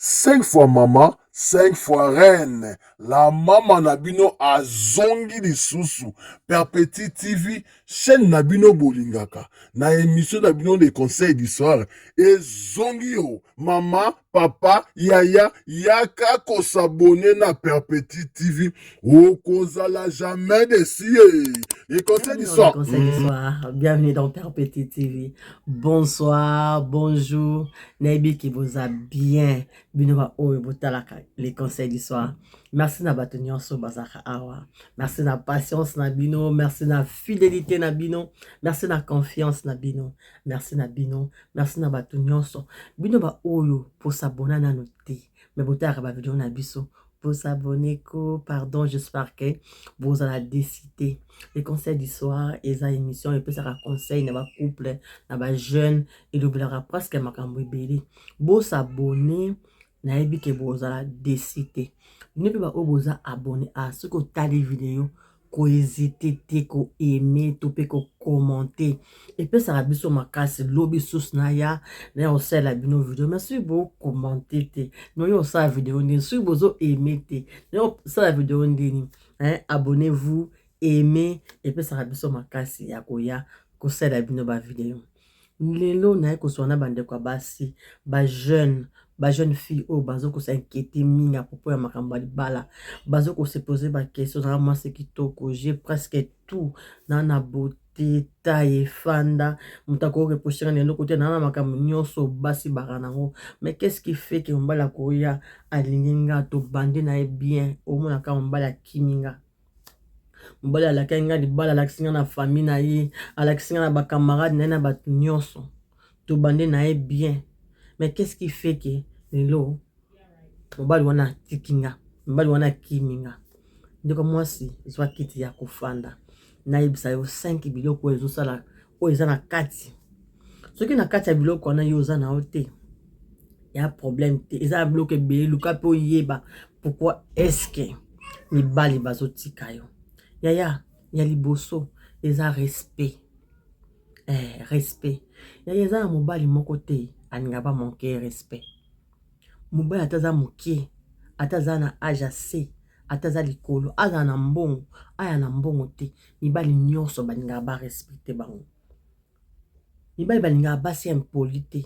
5 fois mama, 5 fois reine. La mama na bino azongi lisusu. Perpeti TV, chaîne na bino bolingaka. Na émission na bino les conseils du soir ezongi yo. Mama, papa, yaya, yaka ko s'abonner na Perpeti TV. Okozala jamais déçu. Les conseils du Bienvenue dans soir. les conseils du soir. Bienvenue dans Père Petit TV. Bonsoir, bonjour. Nayebi ki boza bien. Bino ba oyo botalaka les conseils du soir. Merci na bato nyonso bazaka awa. Merci na patience na bino. Merci na fidélité na bino. Merci na confiance na bino. Merci na bino. Merci na bato nyonso. Bino ba oyo po s'abonner nanu te. Mais botalaka ba vidéo na biso. Pour s'abonner ko, pardon, j'espère que vous allez décider. Les conseils du soir, eza émission epesaka conseil na ba couple, na ba jeune, elobelaka presque makambo ebele. Bosabonner, nayebi ke bozala décider. Bino mpe baoyo boza abonné, a soki otali video, kohésiter te koaimer to mpe kocommenter, epesaka biso makasi. Lobi susu naya kosalela bino video. Mais soki bocommenter te, noyo osala video ndeni? Soki bozo aimer te, noyo osala video ndeni? Hein? Abonnez-vous, aimez, epesaka biso makasi ya koya kosalela bino bavideo. Lelo naye kozwa na bandeko ya basi, bajeune, bajeune fille oyo bazo kos'inquiéter mingi à propos ya makambo ya libala, bazo kose poser baquestion. Nanga mwasi kitoko, j'ai presque tout, na beauté, taille efanda, moto akoreprocher nga na eloko te, na makambo nyonso basi baka nango. Mais qu'est-ce qui fait que mobali akoya, alingi nga, tobandi na ye bien, omonaka mobali akimi nga? Mobali alakaki nga libala, alakisi nga na famille na ye, alakisi nga na bacamarade na ye, na bato nyonso, tobandi na ye bien. Mais qu'est-ce qui fait que lelo mobali wana atiki nga, mobali wana akimi nga? Ndeko mwasi, zwa kiti ya kofanda, nayebisa yo 5 biloko oyo ezosala, oyo eza na kati. Soki na kati ya biloko wana yo oza na yo te, ya problème te. Eza na biloko ebele. Luka mpe oyeba pourquoi est-ce mibali bazotika yo. Yaya, ya liboso eza respect. Respect, yaya, eza na mobali moko te alinga bamanquer respect. Mobali, ata aza moke, ata aza na âge ya se, ata aza likolo, azala na mbongo, aya na mbongo te, mibali nyonso balingaka barespecter bango. Mibali balingaka basi ya impoli te.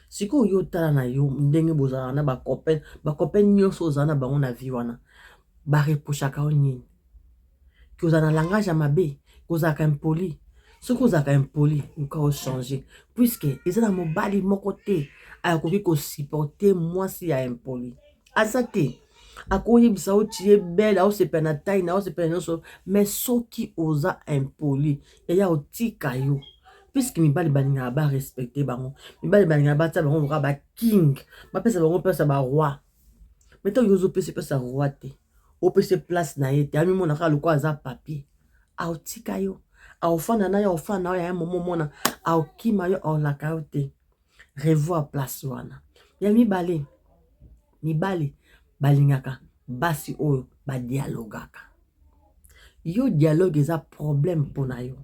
Sikoyo yo otala na yo ndenge bozalaka na bacopain, bacopain nyonso ozala na bango na vie wana, bareprochaka yo nini? Ke ozala na langage ya mabe, kozalaka impoli. Soki ozalaka impoli, luka ochanger, puisque eza na mobali moko te akoki kosupporter mwasi ya impoli, aza te. Akoyebisa yo tie bele, aosepela na taille na, aosepela nyonso, mais soki oza impoli, eya otika yo, puisque mibali balingaka barespecter bango. Mibali balingaka batia bango lokola baking, bapesa bango mpesa baroi. Mais ntango yo ozopesa mpesa roi te, opesa place na ye te, amimona kaka lokola aza papier, aotika yo, aofanda na yo, aofanda na yo, ya momo omona aokima yo, aolaka yo te. Revoir place wana. Ya mibale, mibali balingaka basi oyo badialogaka. Yo, dialogue eza problème mpona yo.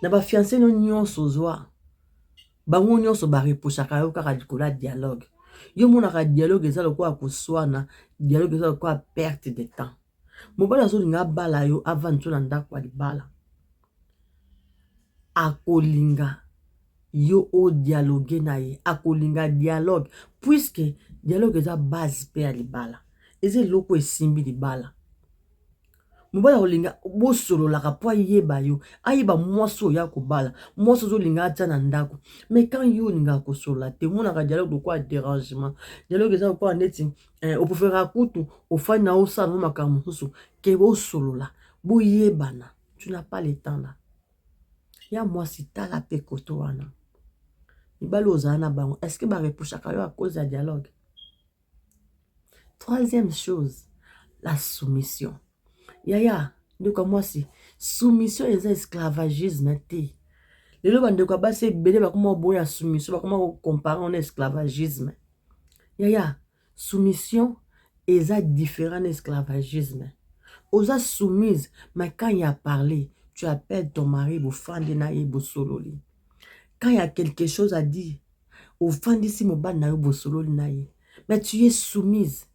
Na bafiancé no nyonso ozwa, bango nyonso bareprochaka yo kaka likolo ya dialogue. Yo monaka dialogue eza lokola koswana, dialogue eza lokola perte de temps. Mobali azolinga abala yo, avandi so na ndako ya libala, akolinga yo odialogue na ye, akolinga dialogue, puisque dialogue eza base mpe ya libala, eza eloko esimbi libala. Mobali akolinga bosololaka mpo ayeba yo, ayeba mwasi oyo akobala, mwasi ozolinga atia na ndako. Mais quand yo olingaka kosolola te, omonaka dialogue lokola dérangement, dialogue eza lokola neti opréféraka kutu ofandi na osala mo makambo mosusu ke bosolola, boyebana. Tu n'as pas le temps là. Ya mwasi, tala mpe koto wana, mibali ozala na bango, est ce que bareprochaka yo à cause ya dialogue? Troisième chose, la soumission. Yaya, ndeko ya mwasi, soumission eza esclavagisme te. Lelo bandeko ya basi ebele bakoma koboya soumission, bakoma kocomparer wana esclavagisme. Yaya, soumission eza différent na esclavagisme. Oza soumise, mais quand il y a parlé, tu appelles ton mari, bofandi na ye, bosololi. Quand il y a quelque chose à dire, ofandisi mobali na yo, bosololi na ye. Mais tu es soumise.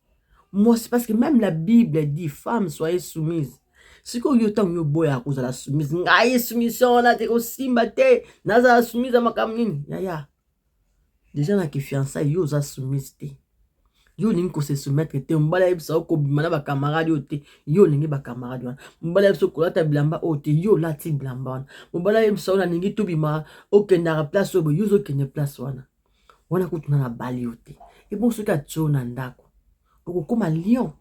Mwasi, parce que même la Bible dit, femme, soyez soumise. Sikoyo yo ntango yo oboyaka kozala soumise, ngai soumission wana te kosimba te, nazala soumise ya makambo nini? Yaya, deja na kifiançailles yo oza soumise te. Yo olingi kose soumettre te. Mobali ayebisa yo kobima na bacamarade oyo te, yo olingi bacamarade wana. Mobali ayebisa yo kolata bilamba oyo te, yo olati bilamba wana. Mobali ayebisa yo nalingi tobima, okendaka place oyo boye, yo ozokende place wana. Wana kutu na nabali yo te. Ebongo soki atie yo na ndako, okokóma lion.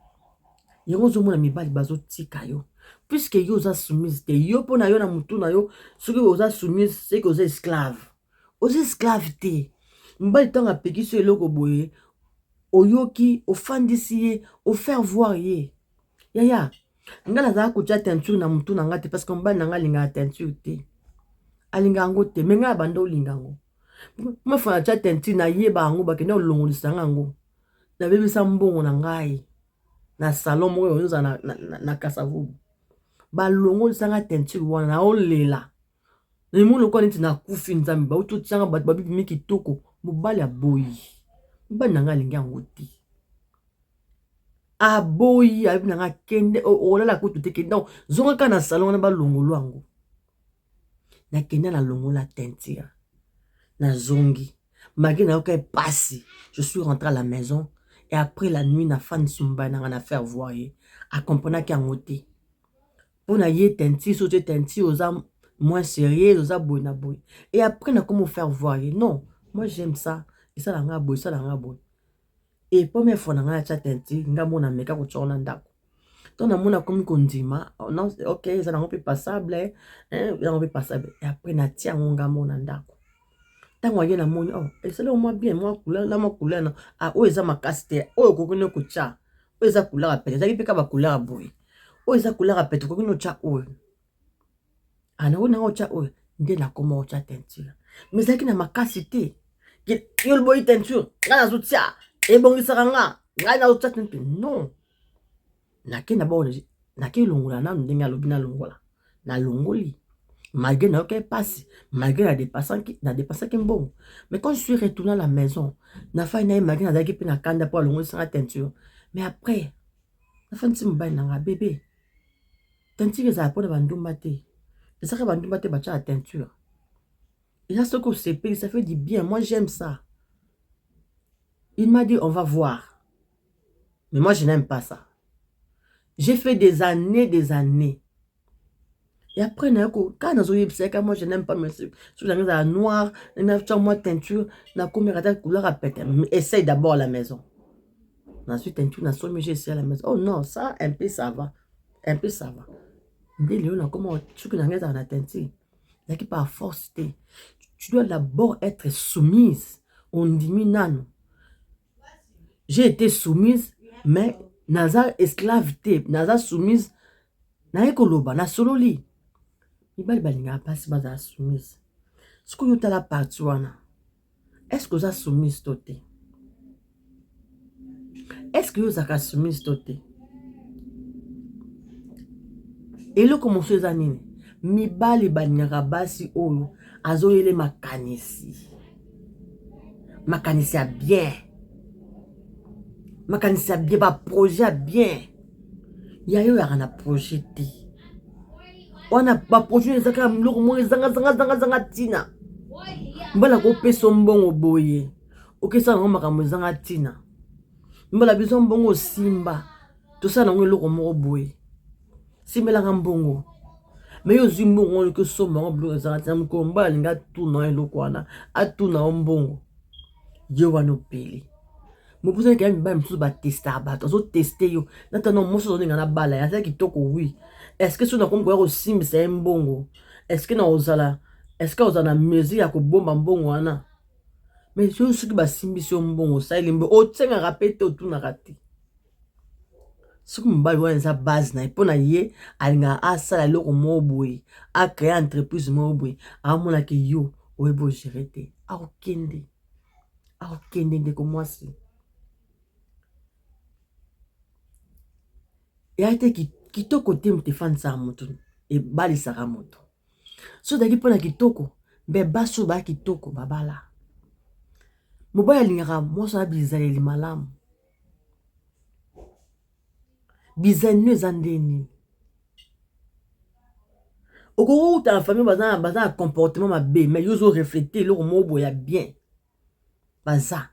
Yango ozomona mibali bazotika yo, puisque yo oza soumise te. Yo mpo na yo na motu na yo, soki oza soumise, seke oza esclave. Oza esclave te. Mobali ntango apekisi yo eloko boye, oyoki, ofandisi ye, ofaire voir ye. Yaya, nga nazala kotia teinture na motu na nga te, parce que mobali na nga alingaka teinture te, alingaka yango te. Me ngai na banda olinga yango. Mafa na tia teinture, nayeba yango, bakende kolongolisa nga yango, nabebisa mbongo na ngai na salon moko oyo ozala na Kasavubu. Balongolisa nga teinture wana, naolela, namoni lokola neti nakufi. Nzambe, bauti otianga, bato babibimi kitoko. Mobali aboyi, mobali na ngai alingi yango te, aboyi. Ayebi na ngai, kende olala kutu te, kende zonga kaka na salon wana balongolo yango. Nakenda, nalongola teinture, nazongi, malgré nayoka epasi. Je suis rentré à la maison et après la nuit, nafandisi mobali na ngai, na faire voir ye. Akomprenaki yango te. Mpo na ye, teinture, soki otie teinture, oza moins sérieuse, oza boye na boye. Et après nakomi faire voir ye: non, moi j'aime ça, esala nga boye, esala nga boye. Et première fois na ngai natya teinture, nga mona meka kotia ngo na ndako to namoni akomi kondima: non, ok, eza nango mpe passable, yango mpe passable. Et après natia yango nga mo na ndako. Ntango aye, namoni: oh, esali mwa bien, mwa couleur na mwa couleur na ah, oyo eza makasi te, oyo okoki no kotya, oyo eza couleur ya pete, ezalaki mpe ka bacouleur ya boye, oyo eza couleur ya pete, okoki no tya oyo. Ah, nakoki nanga otya oyo. Nde nakoma otya teinture, mais ezalaki na makasi te. Yo loboyi teinture, ngai nazotia, ebongisaka nga, ngai nazotia teinture. Non, nake na bao, nake longola nanu ndenge alobi, nalongola, nalongoli, malgré nayoki mpasi, malgré nadépensaki mbongo. Mais quand je suis retourné à la maison, nafai na ye, malgré nazalaki mpe na kanda mpo alongolisanga teinture. Mais après nafandisi mobali na nga: bébé, teinture ezala mpona bandumba te, ezalaka bandumba te batiaka teinture. Eza soki osepeli, ça fait du bien, moi j'aime ça. Il m'a dit: on va voir, mais moi je n'aime pas ça. J'ai fait des années, des années. Et après nayako kaka nazoyebisa yaka: moi je n'aime pas, mais soki nanga ezala noir, natia mwa teinture, nakomeka ata couleur ya pete. Essaye d'abord à la maison. Nazwi teinture, nasomi, j'ai essayé à la maison: oh non, ça un peu ça va, un peu ça va. Nde lelo nakoma soki nanga ezala na teinture, ezalaki par force te. Tu dois d'abord être soumise, ondimi nano. J'ai été soumise, mais naza esclave te, naza soumise. Naye koloba, nasololi, mibali balingaka mpasi bazala soumise. Soki oyo otala partie wana, est ce que oza soumise to te? Est ce que yo ozalaka soumise to te? Eloko mosusu eza nini? Mibali balingaka basi oyo azoyele makanisi, makanisi ya bien, makanisi ya bien, baprojet ya bien. Ya yo oyaka na projet te wana, baprojet eza kaka biloko moko ezangazangazangazanga ntina. Mbala kopesa mbongo boye, okesala yango makambo ezanga ntina. Mbala biso mbongo osimba, tosala yango eloko moko boye, simbelanga mbongo. Me yo ozwi mbongo wana, okosomba yango biloko ezanga ntina. Mokolo mbala alingi atuna eloko wana, atuna yo mbongo, ye wana opeli mopusani. Kaya mibali mosusu batestaka bato, azoteste yo natana mosusu azolinga na bala ye, aza kitoko, oui. Est ce que soki nakomi koya kosimbisa ye mbongo, est ce que nakozala, est ce que ozala na mesure ya kobomba mbongo wana? Mais soki basimbisi yo mbongo, osaleli mbongo, otiengaka mpe te, otunaka te. Soki mobali wana eza base na ye, mpo na ye alingaka asala eloko moko boye, acréer entreprise moko boye, amonaki yo oyebi ogérer te, akokende, akokende. Ndeko mwasi, eya te kitoko te moto efandisaka moto, ebalisaka moto. So ozalaki mpona kitoko, mbe basi oyo baya kitoko babala. Mobali alingaka mwasi oya bizaleli malamu. Bizalino eza nde nini? Okoki kouta na famille baza na comportement mabe, mais yo ozo reflete eloko moko boye ya bien. Baza.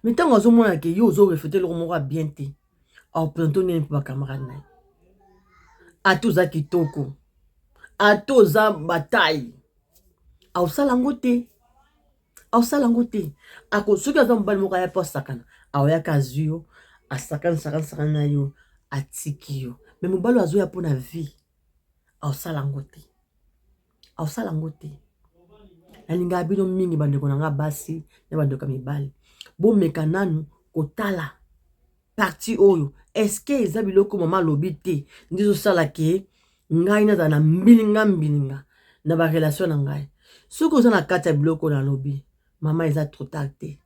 Mais ntango azomona ke yo ozo reflete eloko moko ya bien te, aopresente nini mpo bacamarade na ye? Ata oza kitoko, ata oza bataille, aosala yango te. Aosala yango te. Ako soki aza mobali moko aya mpo asakana, aoyaka azwi yo, asakani sakani sakani na yo, atiki yo. Me mobali oyo azoya mpo na vie, aosala yango te, aosala yango te. Nalingaka bino mingi bandeko na nga basi na bandeko ya mibali, bomeka nanu kotala parti oyo. Eske eza biloko mama alobi te nde ezosala ke ngai nazala na mbilinga mbilinga na barelation na ngai? Soki oza na kati ya biloko nalobi, mama, eza trop tard te.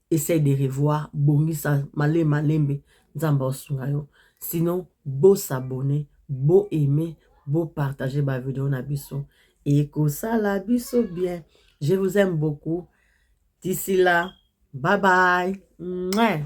Essaye de revoir, bongisa malembe malembe, Nzambe aosunga yo. Sinon bosabone, bo aime, bo partage bavideo na biso, ekosala biso bien. Je vous aime beaucoup. D'ici là, bye bye. Mouais.